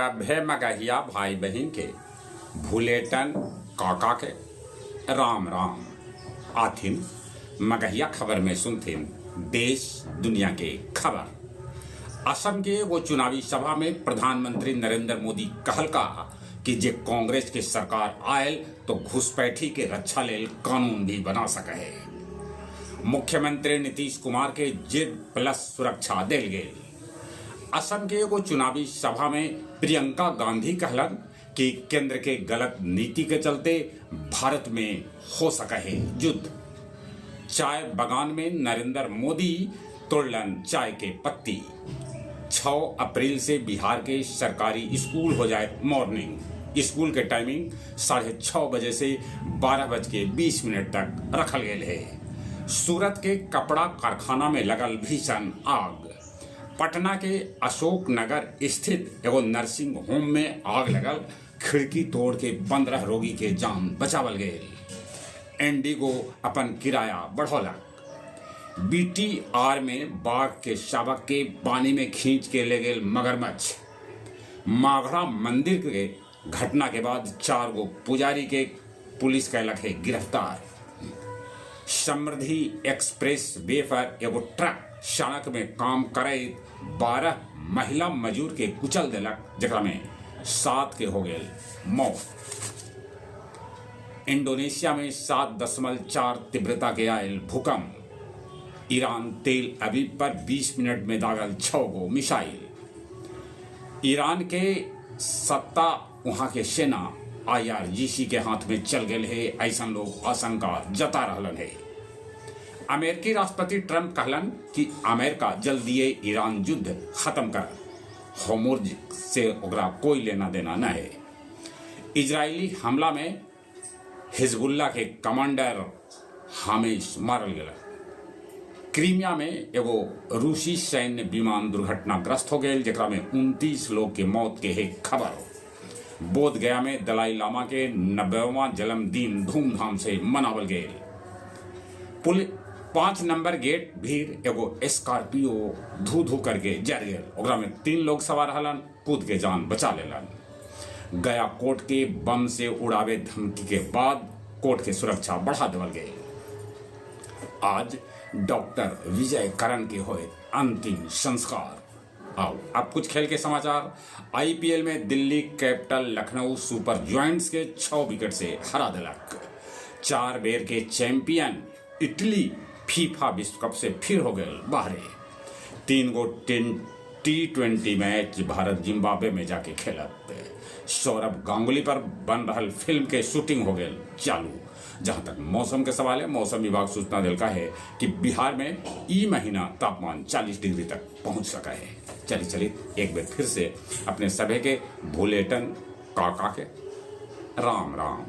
सभे मगहिया भाई बहिन के भुलेटन काका के राम राम। आथिन मगहिया खबर में सुनथिन देश दुनिया के खबर। असम के एगो चुनावी सभा में प्रधानमंत्री नरेंद्र मोदी कहलका कि जे कांग्रेस के सरकार आयल तो घुसपैठी के रक्षा लेल कानून भी बना सके है। मुख्यमंत्री नीतीश कुमार के जेड प्लस सुरक्षा देल गेल। असम के एगो चुनावी सभा में प्रियंका गांधी कहलन कि केंद्र के गलत नीति के चलते भारत में हो सके है युद्ध। चाय बगान में नरेंद्र मोदी तोड़लन चाय के पत्ती। 6 अप्रैल से बिहार के सरकारी स्कूल हो जाए मॉर्निंग। स्कूल के टाइमिंग 6:30 बजे से 12:20 तक रखल गेल है। सूरत के कपड़ा कारखाना में लगल भीषण आग। पटना के अशोक नगर स्थित एगो नर्सिंग होम में आग लगल। खिड़की तोड़ के 15 रोगी के जान बचावल गेल। इंडिगो अपन किराया बढ़ौलक। बीटीआर में बाघ के शावक के पानी में खींच के ले गेल मगरमच्छ। माघड़ा मंदिर के घटना के बाद 4 गो पुजारी के पुलिस कैलक है गिरफ्तार। समृद्धि एक्सप्रेस वे पर एगो ट्रक सड़क में काम करैत 12 महिला मजूर के कुचल देलक, जेकरा में 7 के हो गेल मौत। इंडोनेशिया में 7.4 तीव्रता के आयल भूकंप। ईरान तेल अवीव पर 20 मिनट में दागल 6 गो मिसाइल। ईरान के सत्ता वहां के सेना आईआरजीसी के हाथ में चल गए है, ऐसा लोग आशंका जता रहलन है। अमेरिकी राष्ट्रपति ट्रंप कहलन कि अमेरिका जल्दीए ईरान युद्ध खत्म कर, होर्मुज से ओकरा कोई लेना देना न है। इजरायली हमला में हिजबुल्ला के कमांडर हामिश मारल गेल। क्रीमिया में एगो रूसी सैन्य विमान दुर्घटनाग्रस्त हो गए, जेकरा में 29 लोग के मौत के है खबर। बोध गया में दलाई लामा के 90वां जन्मदिन धूमधाम से मनावल गए। 5 नंबर गेट भीड़ एगो स्कॉर्पियो धू धू करके जर गेल। ओकरा में 3 लोग सवार हलन, कूद के जान बचा लेलन। गया कोर्ट के बम से उड़ावे धमकी के बाद कोर्ट के सुरक्षा बढ़ा देवल गए। आज डॉक्टर विजय करण के होए अंतिम संस्कार। आओ अब कुछ खेल के समाचार। आईपीएल में Delhi capital Lucknow super giants के 6 विकेट से हरा दिलक। 4 बेर के चैंपियन इटली फीफा विश्व कप से फिर हो गए बाहरे। 3 गो T20 match Bharat Zimbabwe में जाके खेलत। सौरभ गांगुली पर बन रहा फिल्म के शूटिंग हो गए चालू। जहां तक मौसम के सवाल है, मौसम विभाग सूचना दिलका है कि बिहार में ई महीना तापमान 40 डिग्री तक पहुंच सका है। चलिए चलिए एक बार फिर से अपने सभी के भुलेटन काका के राम राम।